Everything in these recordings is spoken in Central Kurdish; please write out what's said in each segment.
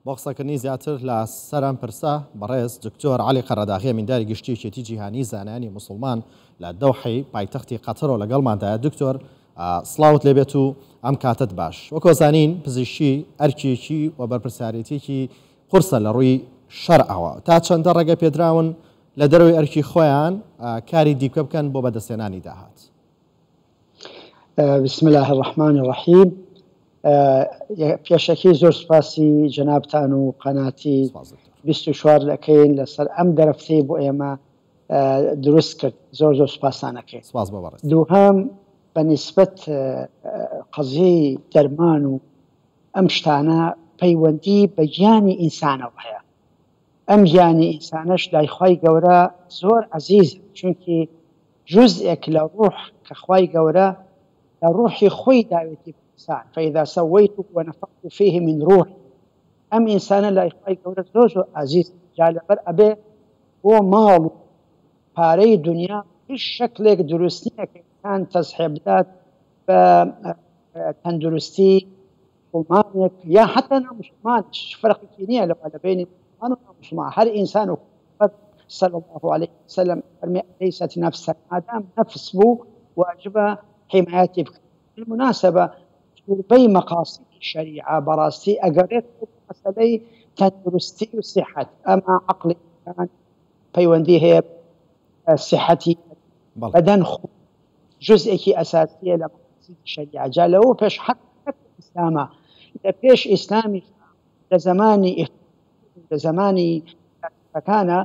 بۆ قسەکردنی زیاتر لە سەر ئەم پرسە، بەڕێز دکتۆر عەلی قەرەداغی ئەمینداری گشتی یەکێتی جیهانی زانایانی موسڵمان لە دەوحەی پایتەختی قەتەرەوە لەگەڵماندایە. دکتۆر سڵاوت لێبێت و ئەم کاتەت باش. وەک ئەزانین پزیشکی ئەرکێکی و بەرپرسیارێتیەکی قورسە لە ڕووی شەرعەوە. تا چەندە ڕێگە پێدراون لە دەرەوەی ئەرکی خۆیان کاری دیکە بکەن بۆ بەدەستهێنانی داهات؟ بسم الله الرحمن الرحیم پێشەکی زۆر سوپاسی جەنابتان و قەناتی 24 دەکەین لەسەر ئەم دەرفتەی بۆ ئێمە دروست کرد زۆر زۆر سوپاسانەکەی سپاس بۆ بەڕێز. دووهەم بە نیسبەت قەزیەی دەرمان و ئەم شتانە پەیوەندی بە گیانی ئینسانەوە هەیە ئەم گیانی ئینسانەش لای خوای گەورە زۆر عەزیزە چونکی جوزئێک لە ڕوح کە خوای گەورە لە ڕوحی خۆی داوێتی بە ئینسان، فاذا سویته ونفخت فیه من روحی، ئەم ئینسانە لای خوای گەورە زۆر زۆر ئازیزە، جا لەبەر ئەبێ بۆ ماڵ و پارەی دونیا هیچ شەکلێک دروست نیە کە ئینسان تەزحێ بدات بە تەندروستی موسڵمانێک یا حتا ناموسڵمانیش هیچ فەرقێکی نییە لەوە لە بینی موسڵمان و ناموسڵمان هەر ئینسان و صلی الله عليه وسلم فەرمی ليست نفسا مادام نفس بوو واجبە حمایەتی بکە بالمناسبە زۆربەی مەقاصدی شەریعە بەڕاستی ئەگەڕێت بۆ مەسەلەی تەندروستی و سیحەت ئەما عەقڵی ئینسان پەیوەندی هەیە سیحەتی بەدەن خۆ جوزئێکی ئەساسیە لە مەقاسیدی شەریعە جا لەوە پێش حەتا نەک لە ئیسلاما لە پێش ئیسلامیش لە زەمانی لە زەمانی فەلاسیفەکانا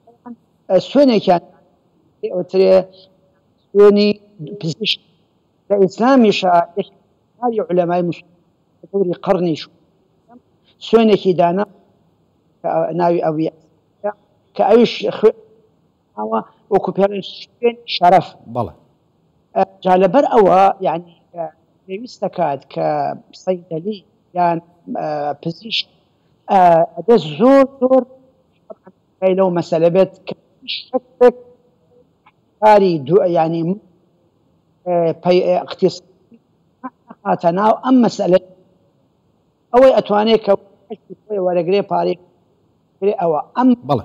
ئەوان سوێنێکیان پێ ئەوترێ سوێنی پزیشک لە ئیسلامیشا یەکێک لە عولەمای موسڵمان لە دەوری قەڕنی سوێنێکی دانا کە ناوی ئەبی کە ئەویش خوێ ناوە وەکو پێڵێن شوێنی شەرەف. بەڵێ. جا لەبەر ئەوە یانی پێویست دەکات کە سەیدەلی یان پزیشک ئەبێ زۆر زۆر ئاگای لەو مەسەلە بێت کە هیچ شەکێک کاری ینی اقتصادی نەخاتە ناو ئەم مەسەلە ئەوەی ئەتوانێت کە خۆی وەرەگرێ پارەی کرێ ئەوە ئەم بەڵێ.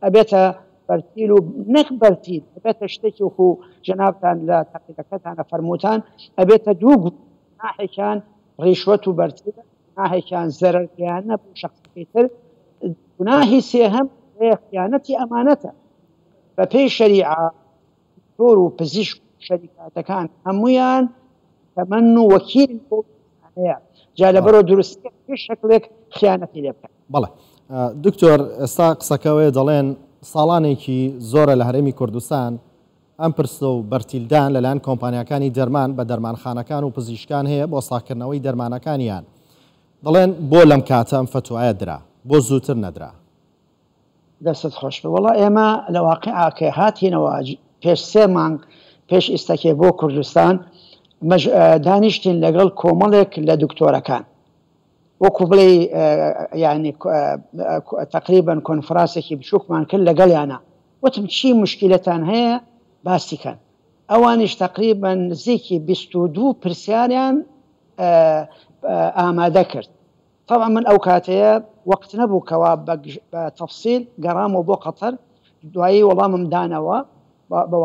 ئەبێتە بەرتیل و نەک بەرتیل ئەبێتە شتێکی وەکو جەنابتان لە تەقریرەکەتانە فەرمووتان ئەبێتە دوو گوناحێکیان ڕیشوەت و بەرتیلە گوناحێکیان زەرەر گەیاندنە بۆ شەخسەکەی تر گوناهی سێهەم خیانەتی ئەمانەتە بەپێی شەریعە دکتۆر و پزیشک و شەریکاتەکان هەموویان تەمەن و وەکیلن بۆ ئەو جا لەبەرەوە دروست نییە بە هیچ شکلێک خیانەتی لێ بکەن. بەڵێ دکتۆر ئێستا قسەکەوەیە دەڵێن ساڵانێکی زۆرە لە هەرێمی کوردستان ئەم پرسە و بەرتیلدان لەلایەن کۆمپانیاکانی دەرمان بە دەرمانخانەکان و پزیشکان هەیە بۆ ساغکردنەوەی دەرمانەکانیان دەڵێن بۆ لەم کاتە ئەم فەتوایە درا بۆ زووتر نەدرا؟ دەستت خۆش بێ وەڵا ئێمە لە واقیعا کە هاتینەوە پێش سێ مانگ پێش ئیستەکێ بۆ کوردستان مەژ دانیشتین لەگەڵ کۆمەڵێک لە دکتۆرەکان وەکو بڵێ یعنی تقریبا کۆنفرانسێکی بچووکمان کرد لەگەڵیانە وتم چی مشکلەتان هەیە باسی کەن ئەوانیش تقریبا نزیکی 22 پرسیاریان ئامادە کرد تەبعەن من ئەو کاتەیە وەقت نەبوو کەوا بە تەفسیل گەڕامەوە بۆ قەتەر دوایی وەڵامم دانەوە بە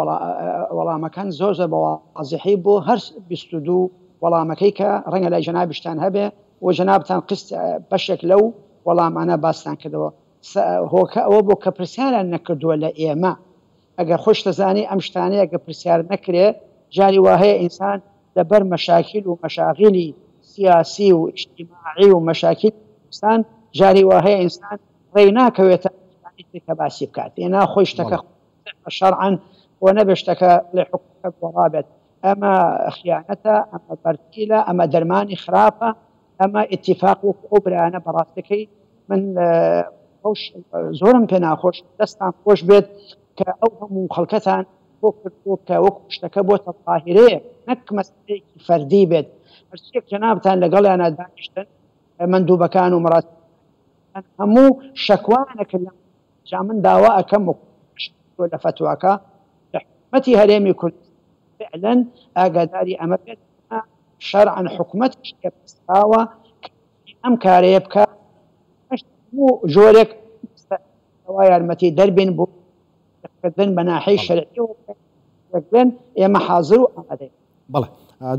وەڵامەکان زۆر زۆر بە وازحی بۆ هەر 22 وەڵامەکەی کە ڕەنگە لای جەنابیشتان هەبێ و جەنابتان قست بەشێک لەو وەڵامانە باستان کردەوە هۆکە ئەوە بۆ کە پرسیاران نەکردووە لە ئێمە ئەگەر خۆشت دەزانی ئەم شتانەیە گە پرسیار نەکرێ جاری واهەیە ئینسان لەبەر مەشاکیل و مەشاغیلی سیاسی و ئیجتیماعی و مەشاکیلی کوردستان جاری واهەیە ئینسان ڕێی ناکەوێتە ئەم شتانەی تر کە باسی بکات ئێنا خۆی شتەکە بەڵێ. شەرعەن خۆ نەبێ شتەکە بڵێ حوکمەکە گۆڕابێت ئەمە خیانەتە ئەمە بەرتیلە ئەمە دەرمانی خراپە ئەمە ئیتیفاق وەکو ئەو برایانە بەڕاستەکەی من خۆش زۆرم پێ ناخۆش دەستان خۆش بێت کە ئەو هەموو خەڵکەتان بۆ کردووە کە وەکو شتەکە بۆتە ظاهرەیەک نەک مەسەلەیەکی فەردی بێت هەرچیەک جەنابتان لەگەڵیانە دانیشتن مەندوبەکان و مەراسیمەکان هەموو شەکوانەکە لەم جا من داوا ئەکەم وەکو لە فەتواکە لە حکومەتی هەرێمی کوردستان فعلا ئاگاداری ئەمە بێت شەرعەن حکومەتیش پێبەستراوە کە ئەم کارەیە بکات. هەموو جۆرێک ئەوە یارمەتی دەربین بۆ کردن بە ناحەی شەرعیەوە بێن ئێمە حازر و ئامادەین. بەڵێ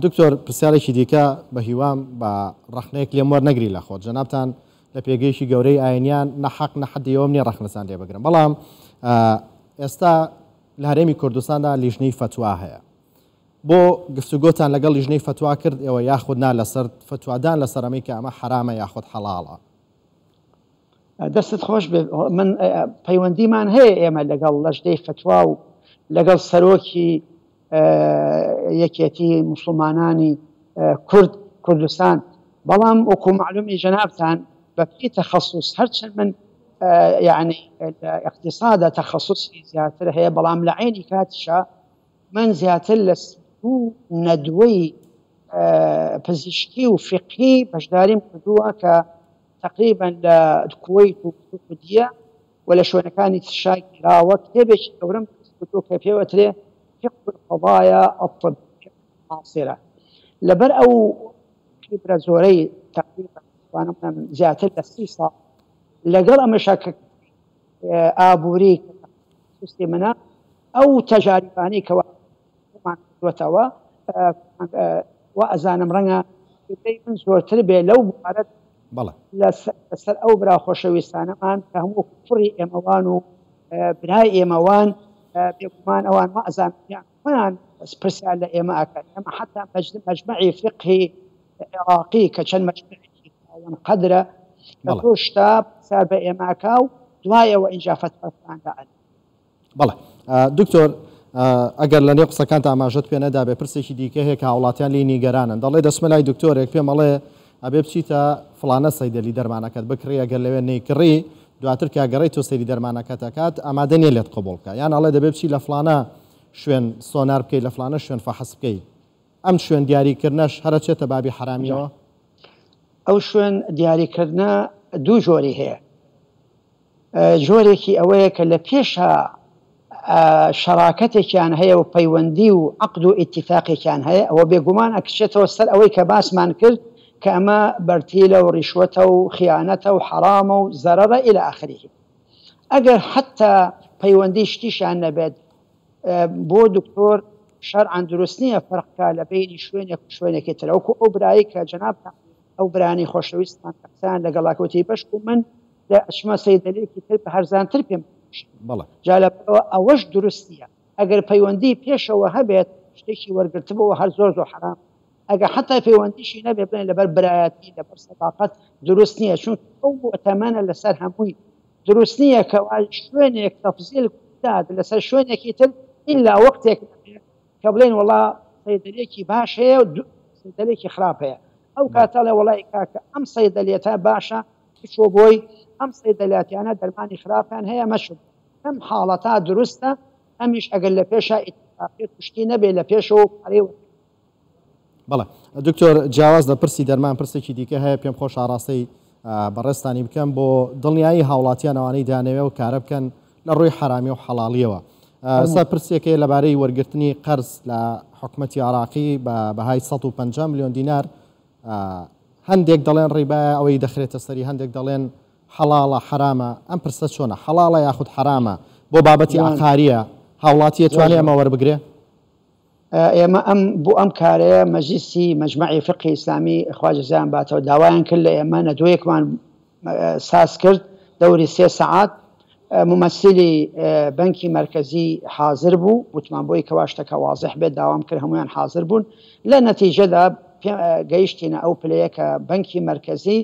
دکتۆر پرسیارێکی دیکە بە هیوام بە ڕەخنەیەک لێم وەرنەگری لە خۆت جەنابتان لە پێگەیەکی گەورەی ئاینیان نە حەق نە حەدی ئەوەم نییە ڕەخنەتان لێ بگرم بەڵام ئێستا لە هەرێمی کوردستاندا لیژنەی فەتوا هەیە بۆ گفتوگۆتان لەگەڵ لیژنەی فەتوا کرد ئێوە یاخود نا لەسەر فتوادان لەسەر ئەمەی کە ئەمە حەرامە یاخود حەڵاڵە؟ دەستت خۆش بێت من پەیوەندیمان هەیە ئێمە لەگەڵ لەژنەی فەتوا و لەگەڵ سەرۆکی یەکێتی موسڵمانانی کورد کوردستان بەڵام وەکو معلومی جەنابتان بە پێی تەخەسوس هەرچەند من یعنی لە اقتصادە تەخەسوسی زیاتر هەیە بەڵام لە عینی کاتیشا من زیاتر لە دوو نەدوەی پزیشکی و فقهی بەشداریم کردووە کە تقریبا لە کوەیت و سعودیە و لە شوێنەکانی ترشا گیراوە کتێبێکی گەورەم دروست کردووە کە پێ وترێ فقه القضايا الطبية المعاصرة لەبەر ئەو خبرە زۆرەی تقریبا توانم بڵێم زیاتر لە 30 ساڵ لەگەڵ ئەمەشا کە ئابووری کە تەخصصی منە ئەو تەجاریبانەی کەوا مان کردووەتەوە وا ئەزانم ڕەنگە خبرەی من زۆرتر بێ لەو بوارە بەڵێ. لەسەر ئەو برا خۆشەویستانەمان کە هەموو کوڕی ئێمەوان و برای ئێمەوان بێگومان ئەوان وا ئەزانن یان خۆیان پرسیار لە ئێمە ئەکەن ئێمە حەتا مەجمەعی فیقهی عێراقی کە چەند مەجمەعێکی خاوەن قەدرە لە بەڵێ. زۆر شتا پرسیار بە ئێمە ئەکا و دوایەوە ئینجا فەتوامان دائەنێ. بەڵێ دکتۆر ئەگەر لە نێو قسەکانتا ئاماژەت پێ نەدابێ پرسێکی دیکە هەیە کە هاوڵاتیان لێی نیگەرانن دەڵێ دەچمە لای دکتۆرێک پێم ئەڵێ ئەبێ بچیتە فڵانە سەیدەلی دەرمانەکەت بکڕی ئەگەر لەوێ نەیکڕی دواتر کە گەڕێی تۆ سەیری دەرمانەکەت ئەکات ئامادە نییە لێت قبوڵ بکا یان ئەڵێ دەبێ بچی لە فڵانە شوێن سۆنار بکەی لە فڵانە شوێن فەحس بکەی ئەم شوێن دیاریکردنەش هەر ئەچێتە بابی حەرامیەوە؟ ئەو شوێن دیاریکردنە دوو جۆری هەیە جۆرێکی ئەوەیە کە لە پێشا شەراکەتێکیان هەیە و پەیوەندی و عەقد و ئیتیفاقێکیان هەیە، ئەوە بێگومان ئەکشێتەوە سەر ئەوەی کە باسمان کرد کە ئەمە بەرتیلە و ڕیشوەتە و خیانەتە و حەرامە و زەرەرە الی آخره. ئەگەر حەتا پەیوەندی شتیشیان نەبێت بۆ دکتۆر شەرعەن دروست نییە فەرق کا لە بەینی شوێنێک و شوێنێکی تر وەکو ئەو برایەی کە جەنابتان ئەو برایانەی خۆشەویستمان کە قسەیان لەگەڵا کە وتی بەشکو من لە ئەچمە سەیدەلەیەکی تر بە هەرزانتر پێم دەفرۆشن بەڵێ. جا لەبەرئەوە ئەوەش دروست نییە ئەگەر پەیوەندی پێشەوە هەبێت شتێکی وەرگرتبەوە هەر زۆر زۆر حەرامە ئەگەر حەتا پەیوەندیشی نەبێت بڵێن لەبەر برایەتی لەبەر سەداقەت دروست نییە چونکە ئەو موئتەمەنە لەسەر هەمووی دروست نییە کەوا شوێنێک تەفزیل بدات لەسەر شوێنێکی تر ئیلا وەختێک نەبێت کە بڵێن وەڵا سەیدەلێکی باش هەیە و سەیدەلێکی خراپ هەیە ئەو کاتەڵێ وەڵای کاکە ئەم سەیدەلێتە باشە بچۆ بۆی ئەم سەیدەلاتیانە دەرمانی خراپیان هەیە مەچۆ ئەم حاڵەتا دروستە ئەمیش ئەگەر لە پێشا ئیتفاقیەت و شتی نەبێ لە پێشەوە پارەی وەرگرت. بەڵێ دکتۆر جیاواز لە پرسی دەرمان پرسێکی دیکە هەیە پێم خۆش ئاڕاستەی بەڕێزتانی بکەم بۆ دڵنیایی هاوڵاتیان ئەوانەی دەیانەوێ و کارە بکەن لە ڕووی حەرامی و حەڵاڵیەوە ئێستا پرسێک هەیە لەبارەی وەرگرتنی قەرز لە حکومەتی عراقی بە بەهای 150 ملیۆن دینار هەندێک دەڵێن ڕیبایە ئەوەی دەخرێتە سەری هەندێک دەڵێن حەڵاڵە حەرامە ئەم پرسە چۆنە حەڵاڵە یاخود حەرامە بۆ بابەتی عەقاریە هاوڵاتی ئەتوانێ ئەمە وەربگرێ؟ ئێمە ئەم بۆ ئەم کارەیە مەجلیسی مەجمەعی فقهی ئیسلامی خوا جەزایان باتەوە داوایان کرد لە ئێمە نەدوەیەکمان ساز کرد دەوری سێ سەعات مومەسیلی بەنکی مەرکەزی حازر بوو وتمان بۆی کەوا شتەکە وازح بێت داوام کرد هەمویان حازر بوون لە نەتیجەدا گەیشتینە ئەو پلەیە کە بەنکی مەرکەزی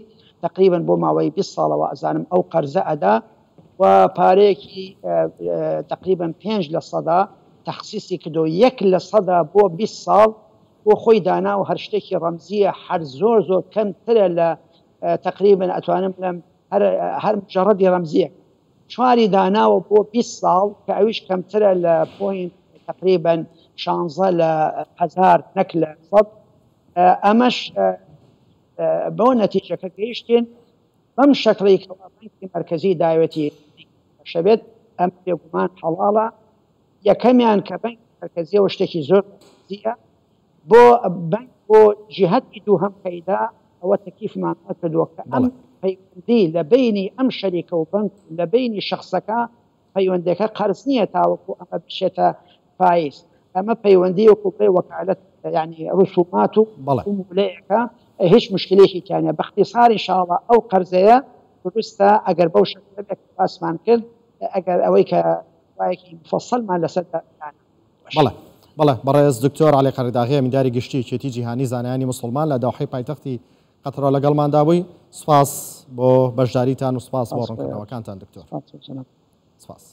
تقریبا بۆ ماوەی 20 ساڵەوە ئەزانم ئەو قەرزە ئەدا و پارەیەکی تقریبا 5 لە سەدا تەخسیسی کردو یەک لە سەدا بۆ 20 ساڵ بۆ خۆی دانا و هەر شتێکی ڕەمزیە هەر زۆر زۆر کەمترە لە تقریبا ئەتوانم بڵێم هەر هەر مجەڕەدی ڕەمزیەک چواری داناوە بۆ 20 ساڵ کە ئەویش کەمترە لە پۆینت تقریبا شانزە لە هەزار نەک لە سەد ئەمەش بەوە نەتیجەکە گەیشتین بەم شەکڵی کەوا بانکی مەرکەزی داوێتی بەشەبێت ئەم بێگومان حەڵاڵە یەکەمیان کە بانکی مەرکەزیەوە شتێکی زۆر مەرکەزیە بۆ بانک بۆ جیهەتی دووهەم پەیدا ئەوە تەکیفمان کردووە کە ئەم بەڵێ. پەیوەندی. پەیوەندی لە بەینی ئەم شەریکە و بەنک و لە بەینی شەخسەکە پەیوەندیەکە قەرز نییە تاوەکو ئەمە بچێتە فایز ئەمە پەیوەندی وەکو بڵێ وەکالەت یانی ڕسومات و بەڵێ. عمولەیەکە هیچ مشکلەیەکی تیا نیە باختصار ان شاء اللە ئەو قەرزەیە دروستە ئەگەر بەو شەکلە بێت کە باسمان کرد ئەگەر ئەوەی کە فتوایەکی مفصلمان لەسەر دانا بەڵێ بەڵێ بەڕێز دکتۆر عەلی قەرەداغی ئەمینداری گشتی یەکێتی جیهانی زانایانی موسڵمان لە دەوحەی پایتەختی قەتەرەوە لەگەڵماندا بووی سوپاس بۆ بەشداریتان و سوپاس بۆ ڕوونکردنەوەکانتان دکتۆر. سوپاس.